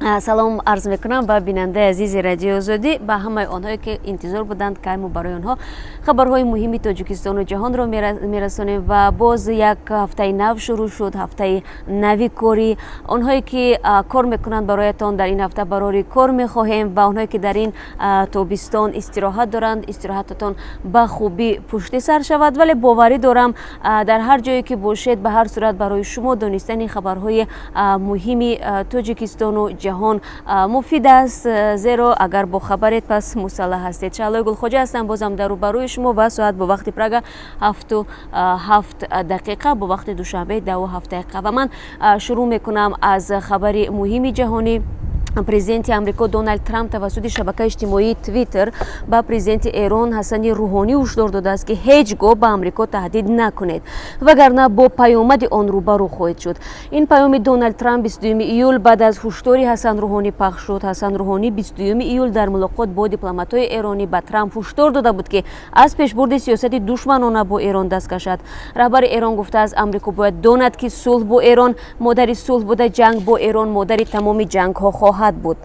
Салом арз мекунам ба бинандаи азизи Радиои Озодӣ, ба ҳамаи онҳое, ки интизор буданд, кай мо барои онҳо хабарҳои муҳими Тоҷикистону ҷаҳонро мерасонем. Ва боз як ҳафтаи нав шурӯъ шуд, ҳафтаи нави корӣ. Онҳое ки кор мекунанд, бароятон дар ин ҳафта барори кор мехоҳем ва онҳое ки дар ин тобистон истироҳат доранд, истироҳататон ба хубӣ пушти сар шавад. Вале боварӣ дорам, дар ҳар ҷое ки бошед, ба ҳар сурат барои шумо донистани хабарҳои муҳими Тоҷикистону ҷаҳон муфид аст, зеро агар бохабаред, пас мусаллаҳ ҳастед. Шаҳлои Гулхоҷа ҳастам бозам дар рӯбарӯи шумо ва соат бо вақти Прага 7:07, бо вақти Душанбе 10:07. Ва ман шурӯъ мекунам аз хабари муҳими ҷаҳонӣ. Президенти Амрико Дональд Трамп тавассути шабакаи иҷтимоии Твиттер ба президенти Эрон Ҳасани Рӯҳонӣ ҳушдор додааст, ки ҳеҷ гоҳ ба Амрико таҳдид накунед, вагарна бо паёмади он рӯбарӯ хоҳед шуд. Ин паёми Дональд Трамп 22 июл баъд аз ҳушдори Ҳасан Рӯҳонӣ пахш шуд. Ҳасан Рӯҳонӣ 22 июл дар мулоқот бо дипломатҳои эронӣ ба Трамп ҳушдор дода буд, ки аз пешбурди сиёсати душманона бо Эрон даст кашад. Раҳбари Эрон гуфтааст, Амрико бояд донад, ки сулҳ бо Эрон модари сулҳ буда, ҷанг бо Эрон модари тамоми ҷангҳо хоҳад буд.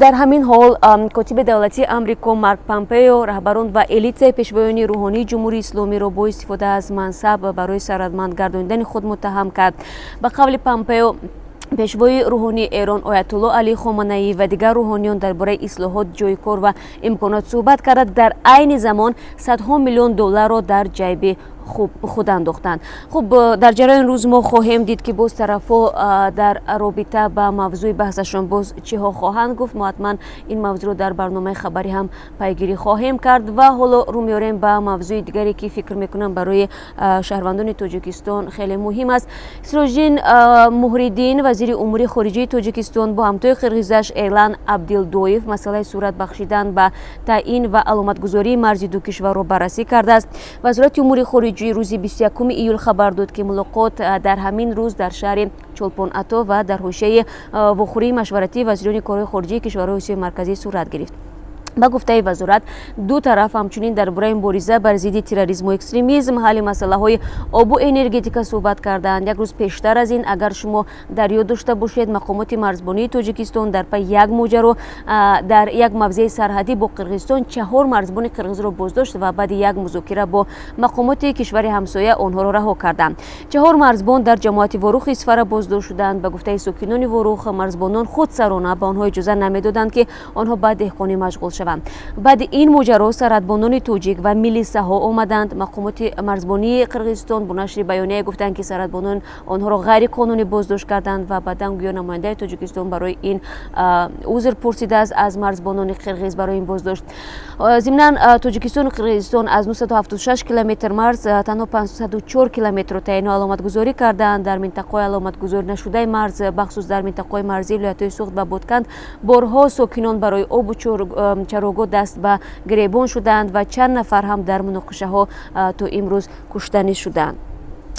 Дар ҳамин ҳол котиби давлатии Амрико Марк Помпео раҳбарон ва элитаи пешвоёни рӯҳонии Ҷумҳурии Исломиро бо истифода аз мансаб барои сарватманд гардонидани худ муттаҳам кард. Ба қавли Помпео, пешвои рӯҳонии Эрон Оятулло Алӣ Хоманаӣ ва дигар рӯҳониён дар бораи ислоҳот, ҷойи кор ва имконот суҳбат карда, дар айни замон садҳо миллион долларро дар ҷайби худ андохтанд. Хуб, дар ҷараёни рӯз мо хоҳем дид, ки боз тарафҳо дар робита ба мавзӯи баҳсашон боз чиҳо хоҳанд гуфт. Мо ҳатман ин мавзӯъро дар барномаи хабарӣ ҳам пайгирӣ хоҳем кард. Ва ҳоло рӯ меорем ба мавзӯи дигаре, ки фикр мекунам, барои шаҳрвандони Тоҷикистон хеле муҳим аст. Сироҷиддин Муҳриддин, вазири умури хориҷии Тоҷикистон, бо ҳамтои қирғизаш Эрлан Абдилдоев масъалаи сурат бахшидан ба таъин ва аломатгузории марзи ду кишварро баррасӣ кардааст. Вазорати умури хориҷӣ рӯзи 21 июл хабар дод, ки мулоқот дар ҳамин рӯз дар шаҳри Чолпон Ато ва дар ҳошияи вохӯрии машваратии вазирони корҳои хориҷии кишварҳои Осиёи Марказӣ сурат гирифт. Ба гуфтаи вазорат, ду тараф ҳамчунин дар бораи мубориза бар зидди терроризму экстремизм, ҳалли масъалаҳои обу энергетика суҳбат карданд. Як рӯз пештар аз ин, агар шумо дар ёд дошта бошед, мақомоти марзбонии Тоҷикистон дар пайи як моҷаро дар як мавзеи сарҳадӣ бо Қирғизистон чаҳор марзбони қирғизро боздошт ва баъди як музокира бо мақомоти кишвари ҳамсоя онҳоро раҳо карданд. Чаҳор марзбон дар ҷамоати Ворухи Исфара боздошт шуданд. Ба гуфтаи сокинони Ворух, марзбонон худсарона ба онҳо иҷоза намедоданд, ки онҳо ба деҳқонӣ машғул шаванд. Баъди ин моҷаро сарҳадбонони тоҷик ва милисаҳо омаданд. Мақомоти марзбонии Қирғизистон бо нашри баёнияе гуфтанд, ки сарҳадбонон онҳоро ғайриқонунӣ боздошт карданд ва баъдан гӯё намояндаи Тоҷикистон барои ин узр пурсидааст аз марзбонони қирғиз барои ин боздошт. Зимнан, Тоҷикистону Қирғизистон аз 976 километр марз танҳо 504 километрро таъину аломатгузорӣ карданд. Дар минтақаҳои аломатгузорӣ нашудаи марз, бахусус дар минтақаҳои марзии вилоятҳои Суғд ва Ботканд, борҳо сокинон барои обу чарогоҳ даст ба гиребон шуданд ва чанд нафар ҳам дар муноқишаҳо то имрӯз кушта низ шуданд.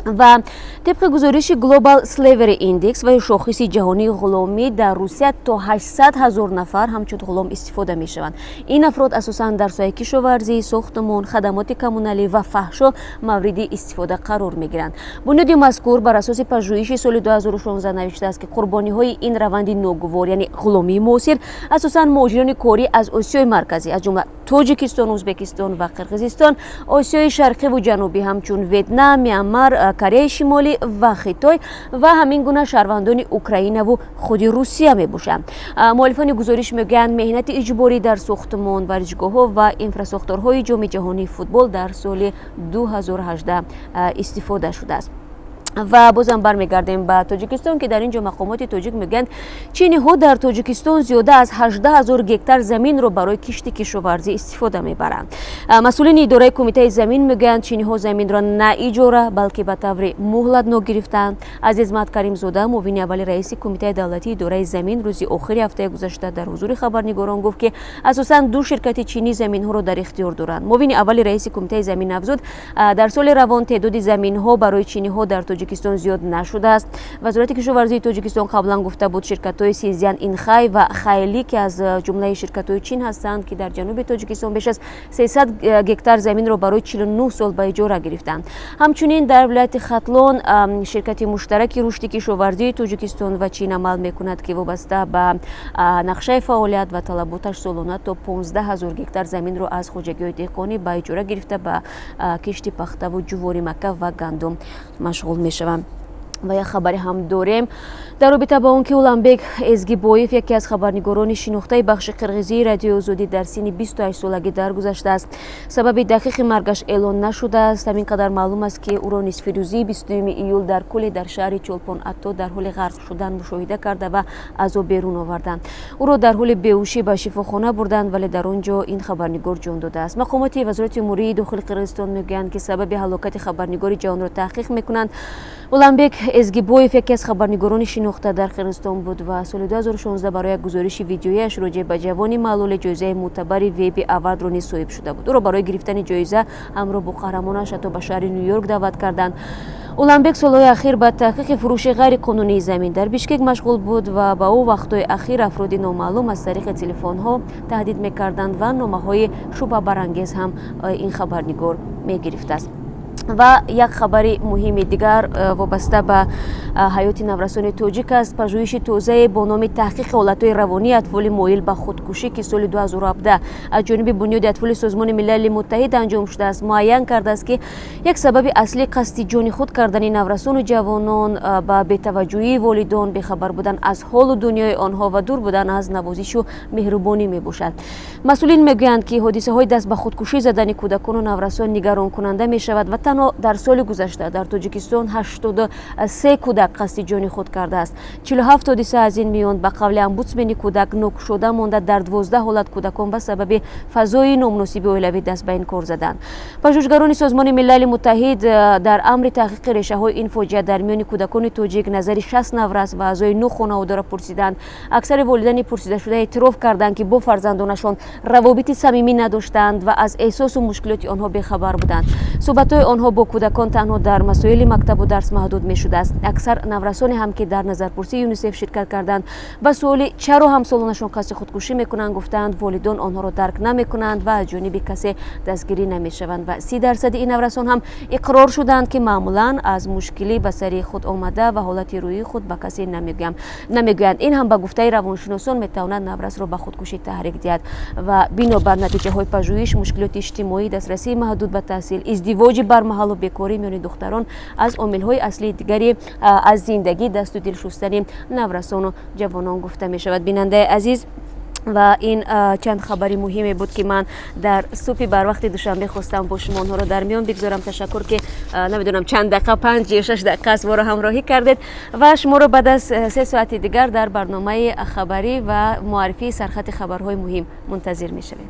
Ва тибқи гузориши Global Slavery Index ва ё шохиси ҷаҳонии ғуломӣ, дар Русия то 800 ҳазор нафар ҳамчун ғулом истифода мешаванд. Ин афрод асосан дар соҳаи кишоварзӣ, сохтмон, хадамоти коммуналӣ ва фаҳшо мавриди истифода қарор мегиранд. Бунёди мазкур бар асоси пажӯҳиши соли 2016 навиштааст, ки қурбониҳои ин раванди ногувор, яъне ғуломии муосир, асосан муҳоҷирони корӣ аз Осиёи Марказӣ, аз ҷумла Тоҷикистон, Ӯзбекистон ва Қирғизистон, Осиёи Шарқиву Ҷанубӣ, ҳамчун Ветнам, Мянмар, Кореяи Шимолӣ ва Хитой ва ҳамин гуна шаҳрвандони Украинаву худи Русия мебошанд. Муаллифони гузориш мегӯянд, меҳнати иҷборӣ дар сохтмон, варзишгоҳҳо ва инфрасохторҳои Ҷоми ҷаҳонии футбол дар соли 2018 истифода шудааст. Ва бозам бармегардем ба Тоҷикистон, ки дар ин ҷо мақомоти тоҷик мегӯянд, чиниҳо дар Тоҷикистон зиёда аз 18 ҳазор гектар заминро барои кишти кишоварзӣ истифода мебаранд. Масъулини идораи кумитаи замин мегӯянд, чиниҳо заминро на иҷора, балки ба таври муҳлатнок гирифтаанд. Азизмат Каримзода, муовини аввали раиси Кумитаи давлатии идораи замин, рӯзи охири ҳафтаи гузашта дар ҳузури хабарнигорон гуфт, ки асосан ду ширкати чинӣ заминҳоро дар ихтиёр доранд. Муовини аввали раиси кумитаи замин афзуд, дар соли равон теъдоди заминҳо барои чиниҳо дар Тоҷикистон Тоҷикистон зиёд нашудааст. Вазорати кишоварзии Тоҷикистон қаблан гуфта буд, ширкатҳои Синзян Инхай ва Хайли, ки аз ҷумлаи ширкатҳои Чин ҳастанд, ки дар ҷануби Тоҷикистон беш аз 300 гектар заминро барои 49 сол ба иҷора гирифтанд. Ҳамчунин дар вилояти Хатлон ширкати муштараки рушди кишоварзии Тоҷикистон ва Чин амал мекунад, ки вобаста ба нақшаи фаъолият ва талаботаш солона то 15 ҳазор гектар заминро аз хоҷагиҳои деҳқонӣ ба иҷора гирифта, ба кишти пахтаву ҷуворимакка ва гандум машғул мешаванд. Ва як хабаре ҳам дорем дар робита ба он, ки Уламбек Эзгибоев, яке аз хабарнигорони шинохтаи бахши қирғизии Радиои Озодӣ, дар синни 28 солагӣ даргузаштааст. Сабаби дақиқи маргаш эълон нашудааст. Ҳамин қадар маълум аст, ки ӯро нисфирӯзии 22 июл дар кӯле дар шаҳри Чолпон Ато дар ҳоли ғарқ шудан мушоҳида карда ва аз об берун оварданд. Ӯро дар ҳоли беҳушӣ ба шифохона бурданд, вале дар он ҷо ин хабарнигор ҷон додааст. Мақомоти Вазорати умурии дохили Қирғизистон мегӯянд, ки сабаби ҳалокати хабарнигори ҷавонро таҳқиқ мекунанд. Уламбек Эзгибоев яке аз хабарнигорони шинохта дар Қирғизистон буд ва соли 2016 барои як гузориши видеояш роҷеъ ба ҷавони маълуле ҷоизаи мӯътабари Вебби Авардро низ соҳиб шуда буд. Ӯро барои гирифтани ҷоиза ҳамроҳ бо қаҳрамонаш ҳатто ба шаҳри Ню Йорк даъват карданд. Уламбек солҳои ахир ба таҳқиқи фурӯши ғайриқонунии замин дар Бишкек машғул буд ва ба ӯ вақтҳои ахир афроди номаълум аз тариқи телефонҳо таҳдид мекарданд ва номаҳои шубҳабарангез ҳам ин хабарнигор мегирифтааст. Ва як хабари муҳими дигар вобаста ба ҳаёти наврасони тоҷик аст. Пажӯҳиши тозае бо номи «Таҳқиқи ҳолатҳои равонии атфоли моил ба худкушӣ», ки соли 2017 аз ҷониби Бунёди атфоли Созмони Милали Муттаҳид анҷом шудааст, муайян кардааст, ки як сабаби аслии қасди ҷони худ кардани наврасону ҷавонон ба бетаваҷҷӯҳии волидон, бехабар будан аз ҳолу дунёи онҳо ва дур будан аз навозишу меҳрубонӣ мебошад. Масъулин мегӯянд, ки ҳодисаҳои даст ба худкушӣ задани кӯдакону наврасон нигаронкунанда мешавад ва танҳо дар соли гузашта дар Тоҷикистон 83 кӯдак қасди ҷони худ кардааст. 47 ҳодиса аз ин миён, ба қавли омбудсмени кӯдак, нокушода монда. Дар 12 ҳолат кӯдакон ба сабаби фазои номуносиби оилавӣ даст ба ин кор заданд. Пажӯҳишгарони Созмони Милали Муттаҳид дар амри таҳқиқи решаҳои ин фоҷиа дар миёни кӯдакони тоҷик назари 60 наврас ва аъзои нӯ хонаводаро пурсиданд. Аксари волидайни пурсидашуда эътироф карданд, ки бо фарзандонашон равобити самимӣ надоштанд ва аз эҳсосу мушкилоти онҳо бехабар буданд. Суҳбатҳои онҳо бо кӯдакон танҳо дар масоили мактабу дарс маҳдуд мешудааст. Аксар наврасоне ҳам, ки дар назарпурсии ЮНИСЕФ ширкат карданд, ба суоли чаро ҳамсолонашон қасди худкушӣ мекунанд, гуфтаанд, волидон онҳоро дарк намекунанд ва аз ҷониби касе дастгирӣ намешаванд. Ва 30 дарсади ин наврасон ҳам иқрор шуданд, ки маъмулан аз мушкилӣ ба сари худ омада ва ҳолати рӯҳии худ ба касе намегӯянд. Ин ҳам, ба гуфтаи равоншиносон, метавонад наврасро ба худкушӣ таҳрик диҳад. Ва бинобар натиҷаҳои пажӯҳиш, мушкилоти иҷтимоӣ, дастрасии маҳдуд ба таҳсил, издивоҷи бармаҳалу бекорӣ миёни духтарон аз омилҳои аслии дигари аз зиндагӣ дасту дил шустани наврасону ҷавонон гуфта мешавад. Бинандаи азиз, ва ин чанд хабари муҳиме буд, ки ман дар субҳи барвақти душанбе хостам бо шумо онҳоро дар миён бигзорам. Ташаккур, ки намедонам чанд дақиқа, 5 ё 6 дақиқа аст, моро ҳамроҳӣ кардед ва шуморо баъд аз 3 соати дигар дар барномаи хабарӣ ва муаррифии сархати хабарҳои муҳим мунтазир мешавем.